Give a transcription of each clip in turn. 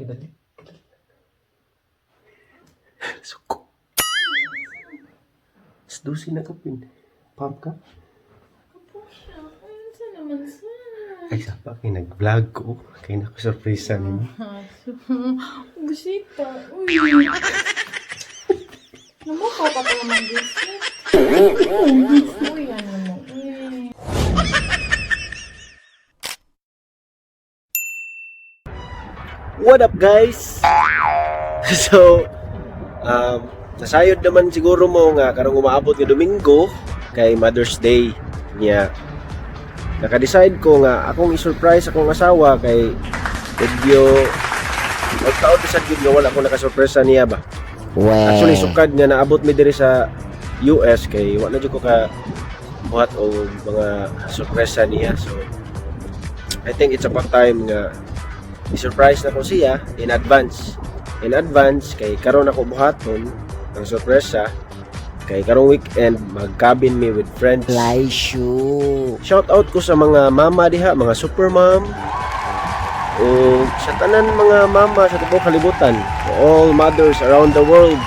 Kay dali. Suko. Alas 12 na kapin. Pam ka? Apo siya. Ano naman sa? Ay, sapa kay nag-vlog ko. Kay nako-surpresa ninyo. Busita. Uy. Namukha ka pa naman busit. Uy, ano mo. Uy. What up, guys? So, nasayod naman siguro mo nga karong umaabot nga Domingo kay Mother's Day niya. Naka-decide ko nga akong i-surprise akong asawa kay medyo magtaon sa gyud nga wala ko nakasurpresa niya ba. Actually, sukad nga naabot mi diri sa US kay wala jud ko ka buhat og mga sorpresa niya. So, I think it's about time nga i-surprise na ko siya in advance. In advance kay karon ako buhaton ang sorpresa kay karong weekend mag-cabin me with friends. Fly shoe. Shout out ko sa mga mama diha, mga super mom. O sa tanan mga mama sa tibuok kalibutan. To all mothers around the world.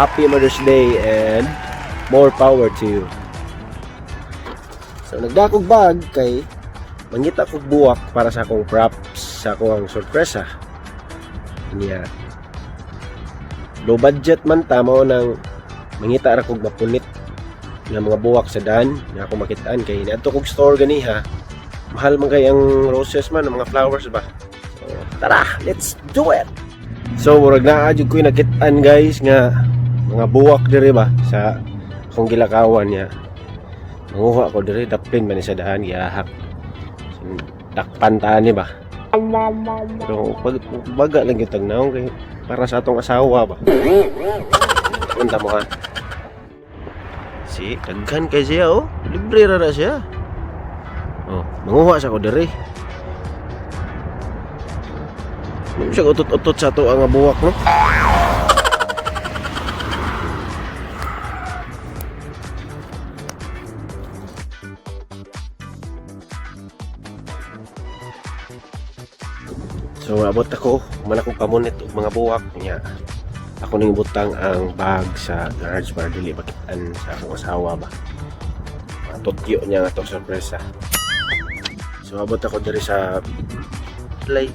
Happy Mother's Day and more power to you. So nagdakog bag kay mangita kog buwak para sa akong props sa akong sorpresa. Niya. Low budget man ta mao nang mangita ra kog mapunit nga mga buwak sa daan nga ako makitaan kay niadto kog store ganiha, mahal man kay ang roses man, ang mga flowers ba. So tara, let's do it. So murag naa jud ko'y nakitaan, guys, nga mga buwak diri ba sa akong gilakawan niya. Manguha ko diri, daplin man ni sa daan, gihahak. So, dakpan ta ni ba, pero pag baga lang yung tagnaong kay para sa atong asawa ba. Punta mo ha. Si, daghan kay siya oh. Libre ra na siya. Oh, manguha sa ko diri. Mo siya utot-utot sa ato ang buwak, no. So abot ako, man akong pamunit og mga buwak niya. Ako ning butang ang bag sa garage para dili makitaan sa akong asawa ba. Matutyo niya nga itong sorpresa. So abot ako diri sa play.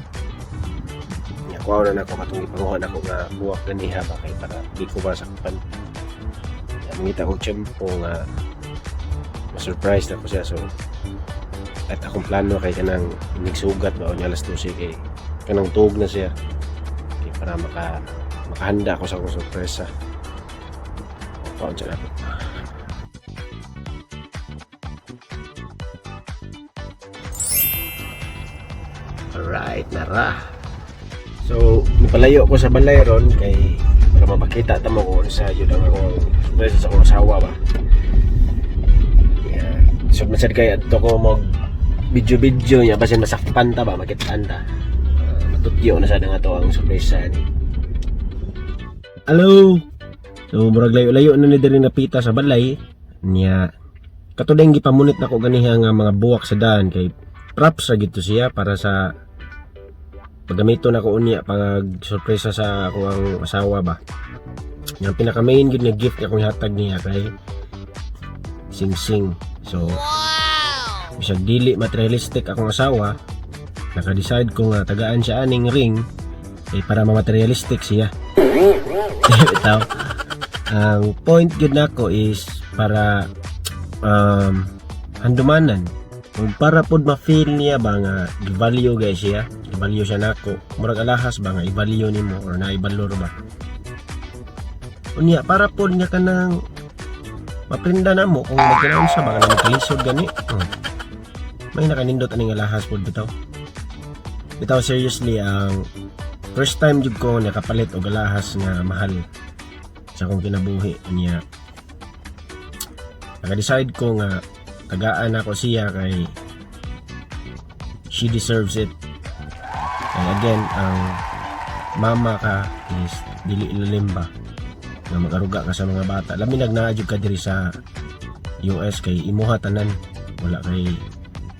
Nya kuha na nako katong gipanguha nako nga buwak ganiha ba kay para di ko masakpan. Nya mangita ko tiyempo nga ma-surprise na ko siya, so at akong plano kay kanang inigsugat ba o niya alas 12 kay kanang tuog na siya kay para makahanda ako sa akong sorpresa. Paon siya natin. Alright, nara. So, nipalayo ko sa balay ron kay para mapakita ta mo kung sa yun ang akong sorpresa sa akong asawa ba. Yeah. So, masad kay adto ko mag video-video niya basin masakpan ta ba, makitaan ta. Ah, matutyo na sad nga to ang sorpresa ni. Hello. So murag layo-layo na ni diri napita sa balay niya. Kato din gipamunit nako ganiha nga mga buwak sa daan kay props ra gito siya para sa paggamito nako unya pag sorpresa sa ako ang asawa ba. Yung pinaka main gyud nga gift nga akong ihatag niya kay sing-sing. So bisag dili materialistic akong asawa, naka-decide ko nga tagaan siya aning ring eh, para ma-materialistic siya. Bitaw. Ang point gyud nako is para handumanan ug para pod ma-feel niya ba nga gi-value guys siya, gi-value siya nako. Murag alahas ba nga i-value nimo or naibalor ba. Unya para pod nga kanang maprinda na mo kung magkinaon siya ba nga magkalisod gani. Oh. May nakanindot aning alahas pod bitaw. Bitaw, seriously, ang first time jud ko nakapalit og alahas nga mahal sa akong kinabuhi niya. Naka-decide ko nga tagaan ako siya kay she deserves it. And again, ang mama ka is dili ilalim ba nga magaruga ka sa mga bata, labi nag naa jud ka diri sa US kay imuha tanan, wala kay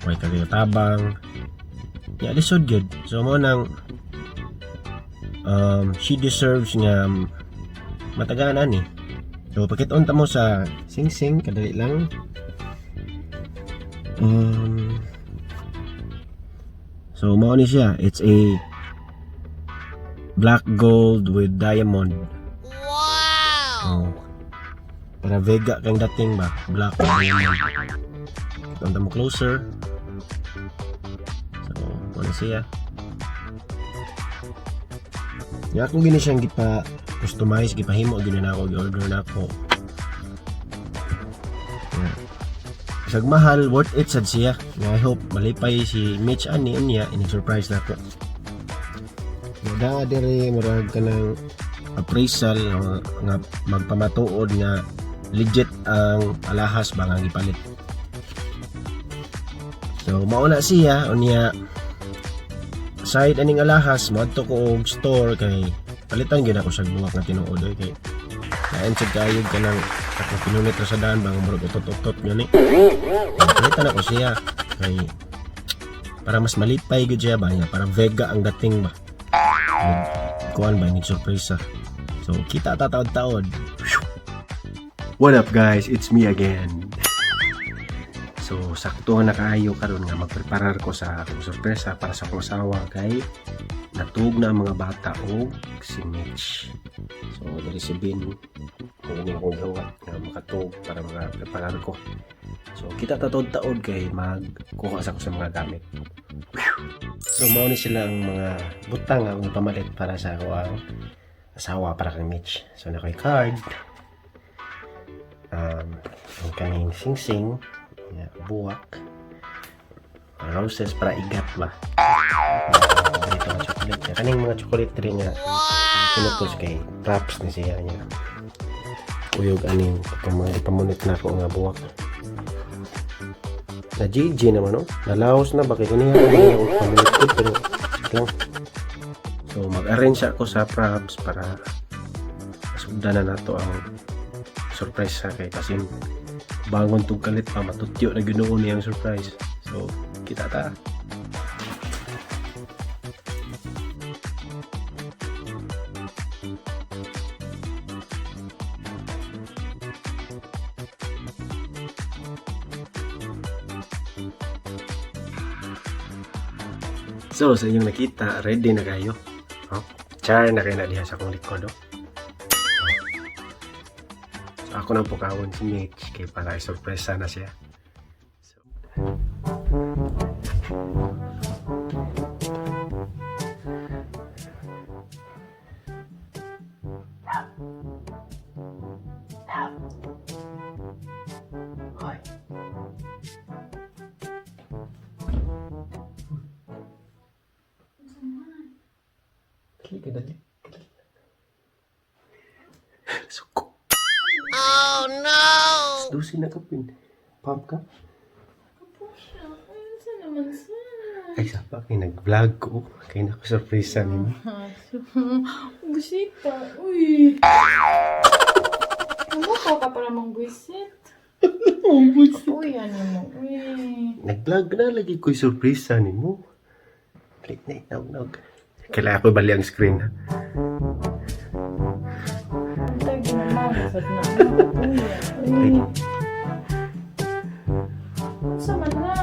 way kay tabang ya, lisod gyud. So mo nang She deserves nga matagaan ani. So pakit-on ta mo sa sing-sing, kadali lang. So mao ni siya, it's a black gold with diamond. Wow! Oh. Para vega kang dating ba, black with diamond. Pakit-on ta mo closer. So, mao ni siya. Ya akong gini siyang gipa customize, gipahimo gyud na ako, gi-order na ako. Yeah. Bisag mahal, worth it sad siya. Nga I hope malipay si Mitch ani unya, ini-surprise na ako. Nga diri murag kanang appraisal nga, nga magpamatuod nga legit ang alahas ba nga gipalit. So mauna siya unya, side aning alahas moadto ko og store kay palitan gyud ako sa buwak nga tinuod oy, kay lain sad kaayo kanang ako pinunit ra sa daan ba nga murag utot-utot gani. Palitan ako siya kay para mas malipay gyud siya ba niya, para vega ang dating ba. Kuan ba ni surprise. So kita ta taod-taod. What up guys, it's me again. So sakto na kaayo karon nga magpreparar ko sa akong sorpresa para sa akong asawa kay natug na ang mga bata og si Mitch. So diri si Bin, kung ini akong gawa nga makatug para makapreparar ko. So kita ta taod-taod kay magkuha sa ko sa mga gamit. So mao ni sila ang mga butang nga akong pamalit para sa ako ang asawa para kang Mitch. So na ko'y card. Ang kaning sing-sing, nga buwak, roses para igat ba. Dito ang chocolate niya. Kaning mga chocolate rin nga pinutos kay props ni siya niya. Uyog aning itong mga ipamunit na ako nga buwak. Na GG naman no? Nalaos na ba kay kaniya ko mga akong pamunit ko pero sige lang. So mag-arrange ako sa props para masugdan na nato ang surprise sa kay kasin bangon tug kalit pa matutyo na ginuon niyang surprise. So kita ta. So sa inyong nakita, ready na kayo. Oh, char na kayo na diha sa akong likod. Oh. So ako nang pukawon si Mitch kay para isurpresa na siya. So, Hoy. Dali ka, dali. Dali. Suko. Oh no! Dusin na kapin. Pop ka? Kapo siya. Ayun sa naman sa. Ay, sapa kay nag-vlog ko. Kay nako surprise nimo. Busita. Uy. Namukha ka para mang buisit. Uy, ano mo. Uy. Nag-vlog na lagi ko'y surprise nimo. Click na naog naog. Kailangan ko bali ang screen ha. Antay, ginamang. Sad na. Uy. Uy. Unsa man na?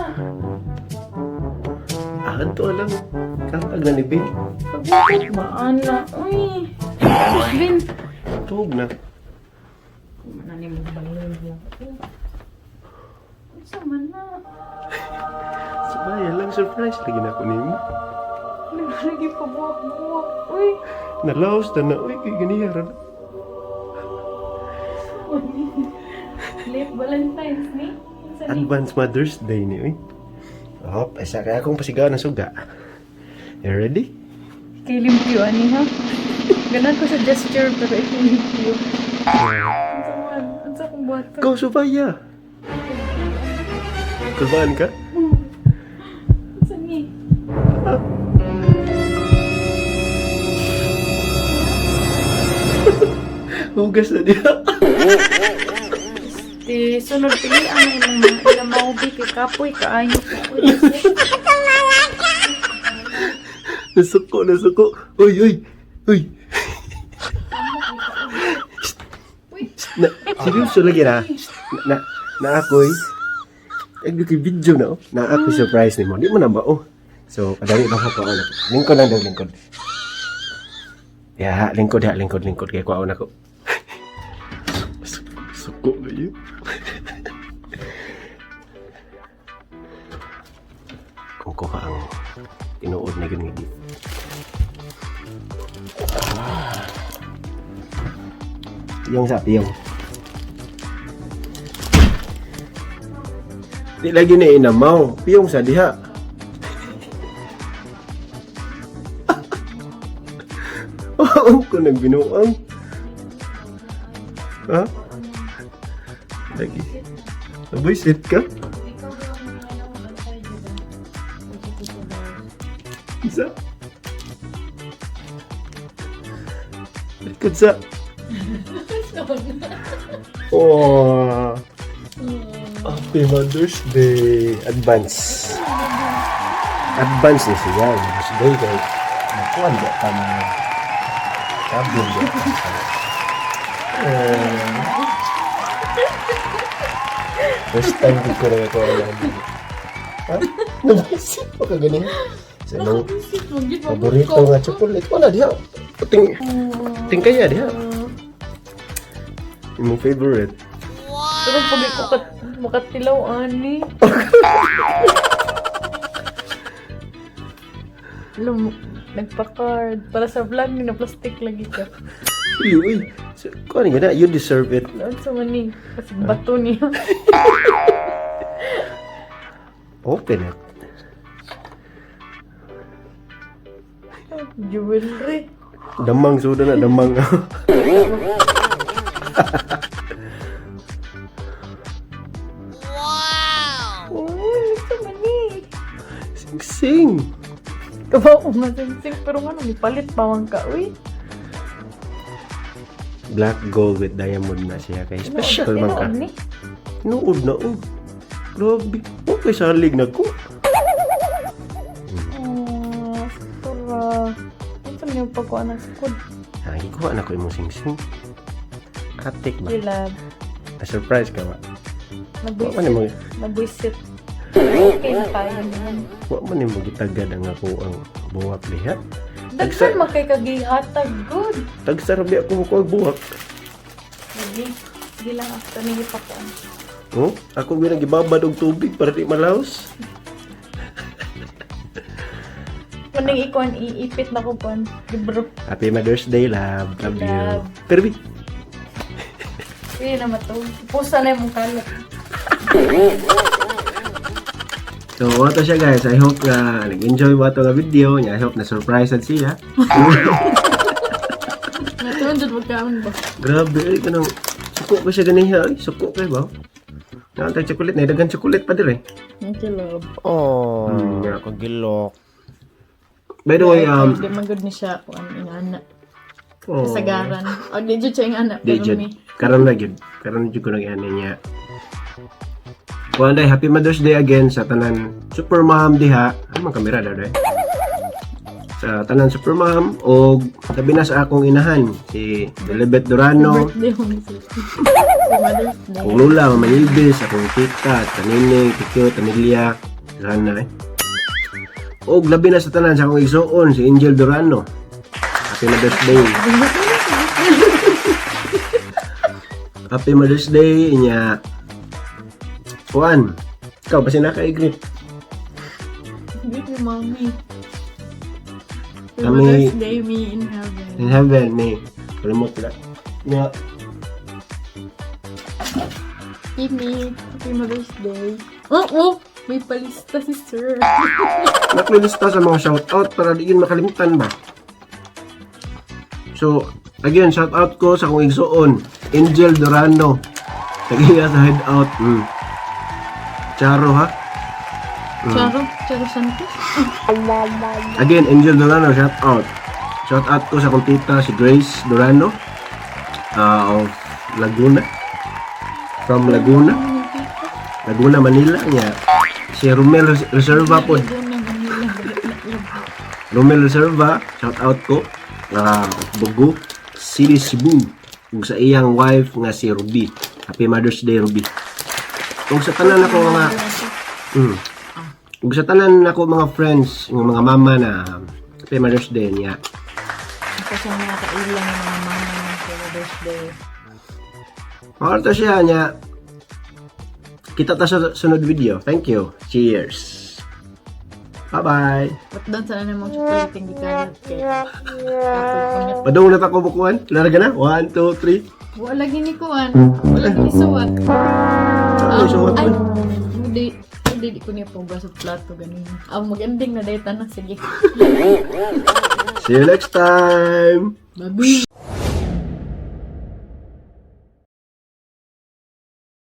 Ah, to alam. Kapag na ni Bill. Kagutot ba, ana? Uy. Sus, Bin. Tuog na. Ano mo balon mo? Unsa man na? Sabay lang surprise lagi na ako nimo. Lagi pa buwak-buwak. Uy. Nalaos na na. Uy, kay ganiya ra na. Late Valentine's ni? Unsa ni? Advance Mother's Day ni uy. Hop, isa kaya akong pasigaw ng suga. You ready? Kay limpyo ani ha? Ganan ko sa gesture pero ikaw limpyo. Unsa man? Unsa kong buhaton? Go, Sofia! Kulbaan ka? Unsa ni? Hugas na diha. Ti sunod pili ang imong mga ilang maubi kay kapoy kaayo ko. Uy, Nasuko, nasuko. Uy, uy. Uy! Na, seryoso lagi na. Na, na ako'y, ay, kay video na, oh. Na ako'y surprise nimo. Di mo na ba, oh. So, kadali ba ko kuha na ko. Lingkod lang daw, lingkod. Ya, lingkod ha, lingkod, lingkod. Kaya kuha na ko. Suko kayo. Kung kuha ang tinuod na yun nga. Piyong sa piyong. Di lagi na inamaw. Piyong sa diha. Oo, ko nagbinuang. Ha? Lagi. Nabuisit ka? Ikaw ba ang mga alam mo bantay, di ba? Isa? Likod sa... Oh. Happy Mother's Day. Advance. Advance ni siya. Mother's Day kay nakuan ba ka mga kabin ba ka. Eh, first time ko na ako alam. Ha? Nabuisit pa ka ganin? Sa imong paborito nga chocolate. Wala diha. Ting, ting kaya diha. Imong favorite. Pero pag ako makatilaw, ani. Alam mo, nagpa-card. Para sa vlog, ni na plastic lagi ka. Uy, uy. So, kuan nga na, you deserve it. Laon sa mani. Kasi bato niya. Open it. Jewelry. Damang suda na, damang. Wow! Uy, sa mani. Sing sing. Kabaw ko masingsing, pero nga nung ipalit pa man ka, uy. Black gold with diamond na siya kay special man ka. Tinuod ni. Tinuod na oh. Grabe. Okay salig na ko. Oh, sakura. Ano sa yung pagkuha ng sukod? Ah, gikuha na ko imong sing-sing. Atik ba? Kilab. Na-surprise ka ba? Wa man nimo Nabwisit. Nabwisit. Okay na tayo naman. wa man nimo gitagad ang ako ang buwak diha. Daghan man kay kagihatag good. Tagsara bi ako mo buwak. Lagi. Di lang after ni ipakuan. Oh, ako gyud ang gibabad og tubig para di malaos. Maning ikuan iipit na ko kuan libro. Happy Mother's Day, love. Love you. Love. Pero bi, Pili na mato. Pusa na imong kalat. So, wato siya guys. I hope na nag-enjoy mo ato nga video. Nya, I hope na surprise sad siya. Natuon jud magkaon ba? Grabe, ay kanang suko ko siya ganiha. Ay, suko kay ba? Naantay chocolate na dagan chocolate pa dire. Thank you, love. Oh, Yeah. kagilok. By the way, Di man good ni siya kuan ingana. oh, Kasagaran. O di jud siya ingana di pero jud. ni. Karon na jud. Karon jud ko nang ani niya. Kuan day, happy Mother's Day again sa tanan super mom diha. Ano man kamera daw day? Sa tanan super mom og sabi na sa akong inahan si Elizabeth Durano. Birthday mo ni siya. Mother's Day. Akong lola, Mama Yilbis, akong tita, Tanining, Tikyo, Tanilia, sana eh. Og labi na sa tanan sa akong igsuon, si Angel Durano. Happy Mother's Day. Happy Mother's Day, inya. Juan, ikaw, basta naka-agree. Greet ni mommy. Happy Kami- Mother's Day, me in heaven. In heaven, me. Kalimot na. Nga, Kimi, Happy Mother's Day. Oh, oh! May palista si sir. Naklilista sa mga shoutout para di yun makalimtan ba. So, again, shoutout ko sa akong igsuon, Angel Durano. Tagiya sa head out. Charo ha. Charo, Charo Santos. Again, Angel Durano, shoutout. Shoutout ko sa akong tita si Grace Durano of Laguna. From Laguna. Laguna, Manila. Niya. Si Romel Reserva po. Laguna, Manila. Romel Reserva, shout out ko. Bogo City, Cebu. Ug sa iyang wife nga si Ruby. Happy Mother's Day, Ruby. Ug sa tanan ako mga Ug sa tanan nako mga friends, nga mga mama na, Happy Mother's Day niya. Ako sa mga kailang mga mama ng Mother's Day. Mao to siya niya. Kita ta sa sunod video. Thank you. Cheers. Bye-bye. Ba't doon sana namang chocolate yung gikalat kay Katog ko niya. Padung na ta ko bukuan. Larga na. 1, 2, 3. Wala lagi ni kuan. Wala lagi ni suwat. Ay, suwat Ay, man. hindi. Hindi, di ko niya pong sa plato, ganun. Ah, mag-ending na dahil tanong. Sige. See you next time. Babi.